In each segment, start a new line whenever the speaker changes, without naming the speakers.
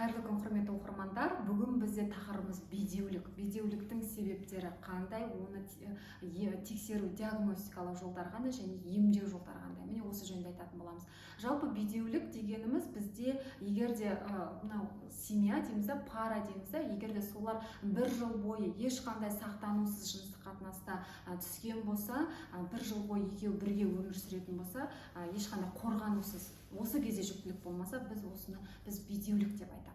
Қайырлы күн, құрметті оқырмандар! Бүгін бізде тақырыбымыз – бедеулік. Бедеуліктің себептері қандай, оны тексеру, диагностикалау жолдары қандай және емдеу жолдары қандай? Міне, осы жөнінде айтатын боламыз. Жалпы, бедеулік дегеніміз бізде, егер де мынау семья дейміз да, пара дейміз да, егер де солар бір жыл бойы ешқандай сақтанусыз жыныстық қатынаста түскен болса, бір жыл бойы екеуі бірге өмір сүретін болса, ешқандай қорғанусыз, осы кезде жүктілік болмаса, біз осыны бедеулік деп айтамыз.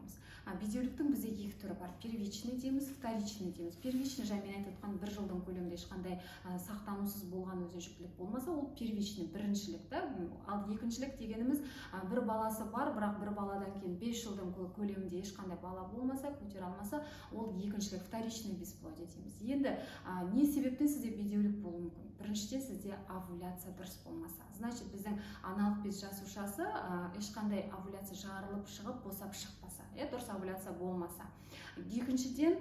Бедеуліктің бізде екі түрі бар: первичный дейміз, вторичный дейміз. Первичный – жаңа мен айтып отқан бір жылдың көлемінде ешқандай сақтанусыз болған өзі жүктілік болмаса, ол первичный, біріншілік та. Ал екіншілік дегеніміз – бір баласы бар, бірақ бір баладан кейін 5 жылдың көлемінде ешқандай бала болмаса, көтере алмаса, ол екіншілік, вторичный бесплодие дейміз. Енді не себептен сізде бедеулік болуы мүмкін? Біріншіден, сізде овуляция дұрыс болмаса, значит, біздің аналық без жасушасы ешқандай овуляция жарылып шығып, босап шықпаса, иә, дұрыс овуляция болмаса. Екіншіден,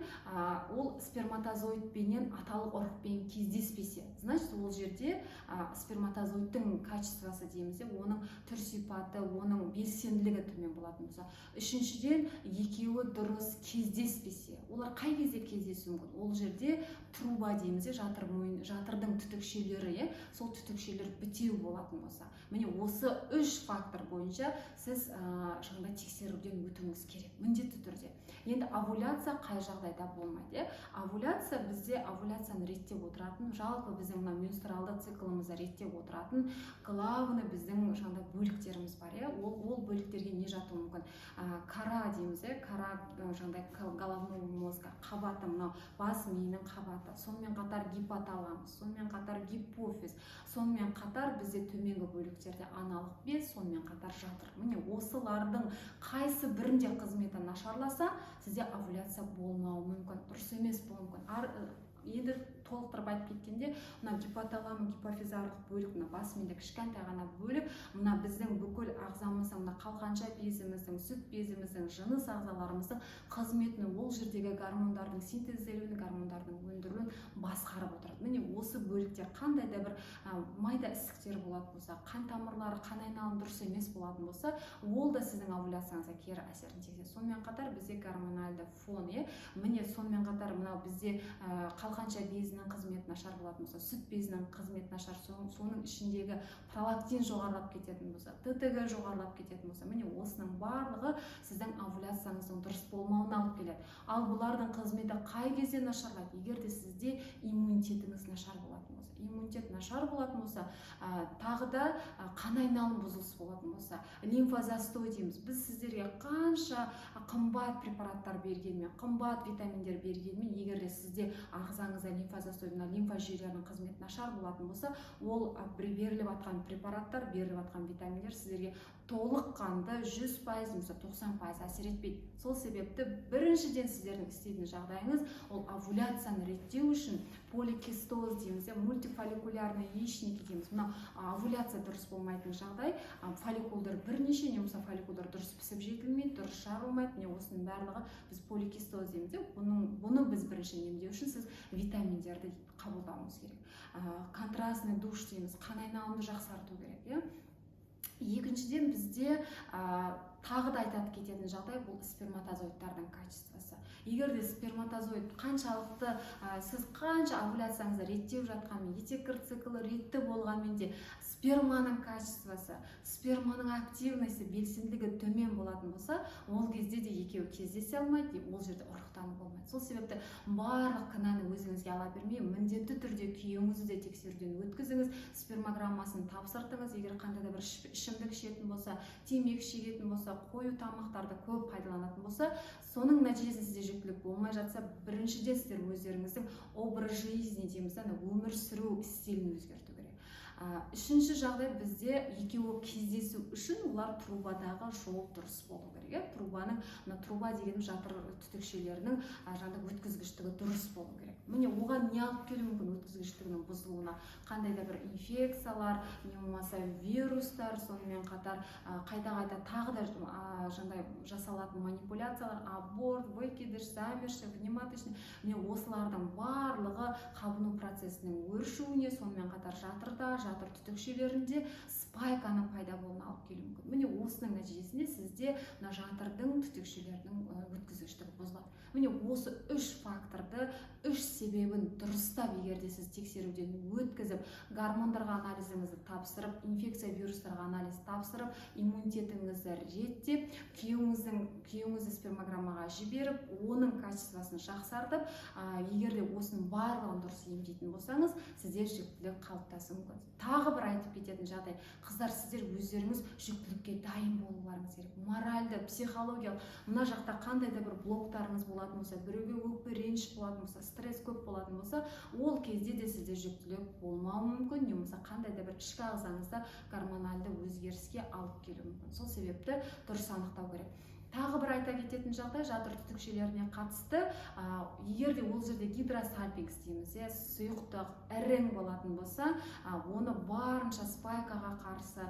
ол сперматозоидпенен, аталық ұрықпен кездеспесе, значит, ол жерде сперматозоидтың качествосы дейміз де, оның түр сипаты, оның белсенділігі төмен болатын болса. Үшіншіден, екеуі дұрыс кездеспесе. Олар қай кезде кездесуі мүмкін? Ол жерде труба дейміз де, жатыр мойын, жатырдың түтікшелері, иә, сол түтікшелер бітеу болатын болса. Міне, осы үш фактор бойынша сіз жаңағыдай тексеруден өтуіңіз керек міндетті түрде. Енді овуляция қай жағдайда болмайды, иә? Овуляция бізде, овуляцияны реттеп отыратын, жалпы біздің мына менструалды циклымызды реттеп отыратын главный біздің жаңағыдай бөліктеріміз бар, иә. Ол бөліктерге не жатуы мүмкін? Кора дейміз, иә, кора жаңағыдай головного мозга қабаты, мынау бас миының қабаты, сонымен қатар гипоталамус, сонымен қатар гипофиз, сонымен қатар бізде төменгі бөліктерде аналық без, сонымен қатар жатыр. Міне, осылардың қайсы бірінде қызметі нашарласа, сізде овуляция болмауы мүмкін, дұрыс емес болуы мүмкін. Енді толықтырып айтып кеткенде, мына гипоталама гипофизарлық бөлік, мына бас мида кішкентай ғана бөлік, мына біздің бүкіл ағзамыздың, мына қалқанша безіміздің, сүт безіміздің, жыныс ағзаларымыздың қызметін, ол жердегі гормондардың синтезделуін, гормондардың өндірілуін басқарып отырады. Міне, осы бөлікте қандай да бір майда ісіктер болатын болса, қан тамырлары, қан айналымы дұрыс емес болатын болса, ол да сіздің овуляцияңызға кері әсерін тигізеді. Сонымен қатар бізде гормональды фон, иә. Міне, сонымен қатар мынау бізде қалқанша безінің қызметі нашар болатын болса, сүт безінің қызметі нашар, соның ішіндегі пролактин жоғарылап кететін болса, ТТГ жоғарылап кететін болса, міне, осының барлығы сіздің овуляцияңыздың дұрыс болмауына алып келеді. Ал бұлардың қызметі қай кезде нашарлайды? Егер де сізде иммунитетіңіз нашар болатын болса. Иммунитет нашар болатын болса, тағы да қан айналым бұзылыс болатын болса, лимфозастой дейміз. Біз сіздерге қанша қымбат препараттар бергенмен, қымбат витаминдер бергенмен, егер де сізде ағзаңызда лимфозастой, мына лимфа жүйелерінің қызметі нашар болатын болса, ол беріліп жатқан препараттар, беріліп жатқан витаминдер сіздерге толыққанды 100% немесе 90% әсер етпейді. Сол себепті біріншіден сіздердің істейтін жағдайыңыз – ол овуляцияны реттеу үшін поликистоз дейміз, иә, мультифолликулярный яичники дейміз. Мына овуляция дұрыс болмайтын жағдай, фолликулдар бірнеше не болмаса фолликулдар дұрыс пісіп жетілмейді, дұрыс жарылмайды. Міне, осының барлығы біз поликистоз дейміз, иә. Бұны біз бірінші емдеу үшін сіз витаминдерді қабылдауыңыз керек, контрастный душ дейміз, қан айналымды жақсарту керек, иә. Екіншіден, бізде тағы да айтады кететін жағдай – бұл сперматозоидтардың качествосы. Егер де сперматозоид қаншалықты, сіз қанша овуляцияңызды реттеп жатқанмен, етеккір циклі ретті болғанмен де, сперманың качествосы, сперманың активности, белсенділігі төмен болатын болса, ол кезде де екеуі кездесе алмайды, ол жерде ұрықтану болмайды. Сол себепті барлық кінәні өзіңізге ала бермей, міндетті түрде күйеуіңізді де тексеруден өткізіңіз, спермограммасын тапсыртыңыз. Егер қандай да бір ішімдік ішетін болса, темекі шегетін болса, қою тамақтарды көп пайдаланатын болса, соның нәтижесінде сізде жүктілік болмай жатса, біріншіден, сіздер өздеріңіздің образ жизни дейміз да, ана өмір сүру стилін өзгерту керек. Үшінші жағдай: бізде екеуі кездесу үшін олар трубадағы жол дұрыс болу керек, иә. Трубаның, мына труба дегеніміз жатыр түтікшелерінің жаңағыдай өткізгіштігі дұрыс болу керек. Міне, оған не алып келуі мүмкін, өткізгіштігінің бұзылуына? Қандай да бір инфекциялар, не болмаса вирустар, сонымен қатар қайта қайта тағы да жаңағыдай жасалатын манипуляциялар: аборт, выкидыш, замерший, внематочный. Міне, осылардың барлығы қабыну процесінің өршуіне, сонымен қатар жатырда, жатыр түтікшелерінде спайканың пайда болуына алып келуі мүмкін. Міне, осының нәтижесінде сізде мына жатырдың түтікшелерінің Міне, осы үш факторды, үш себебін дұрыстап, егер де сіз тексеруден өткізіп, гормондарға анализіңізді тапсырып, инфекция, вирустарға анализ тапсырып, иммунитетіңізді реттеп, күйеуіңізді спермограммаға жіберіп, оның качествосын жақсартып, егер де осының барлығын дұрыс емдейтін болсаңыз, сізде жүктілік қалыптасуы мүмкін. Тағы бір айтып кететін жағдай: қыздар, сіздер өздеріңіз жүктілікке дайын болуларыңыз керек моральды, психологиялық. Мына жақта қандай да бір блоктарыңыз болатын болса, біреуге өкпе, реніш болатын болса, стресс көп болатын болса, ол кезде де сізде жүктілік болмауы мүмкін, не болмаса қандай да бір ішкі ағзаңызда гормональды өзгеріске алып келуі мүмкін. Сол себепті дұрыс анықтау керек. Тағы бір айта кететін жағдай, жатыр түтікшелеріне қатысты. Егер де ол жерде гидросальпинкс дейміз, иә, сұйықтық, ірің болатын болса, оны барынша спайкаға қарсы,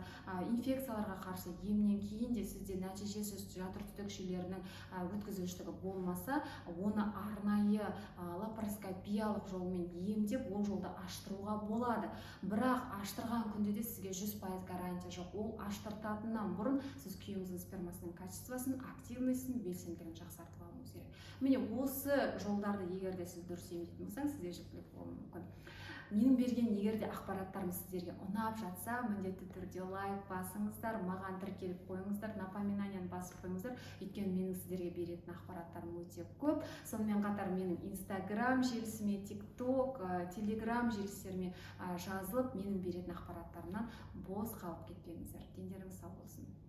инфекцияларға қарсы емнен кейін де сізде нәтижесіз, жатыр түтікшелерінің өткізгіштігі болмаса, оны арнайы лапароскопиялық жолмен емдеп, ол жолды аштыруға болады. Бірақ аштырған күнде де сізге 100% гарантия жоқ. Ол аштыртатыннан бұрын сіз күйеуіңіздің спермасының качествосын, активностін, белсенділігін жақсартып алуыңыз керек. Міне, осы жолдарды егер де сіз дұрыс емдейтін болсаңыз, сізде жүктілік болуы мүмкін. Менің берген егер де ақпараттарым сіздерге ұнап жатса, міндетті түрде лайк басыңыздар, маған тіркеліп қойыңыздар, напоминанияны басып қойыңыздар, өйткені менің сіздерге беретін ақпараттарым өте көп. Сонымен қатар менің Инстаграм желісіме, Тик Ток, Телеграм желістеріме жазылып, менің беретін ақпараттарымнан бос қалып кетпеңіздер. Дендеріңіз сау болсын.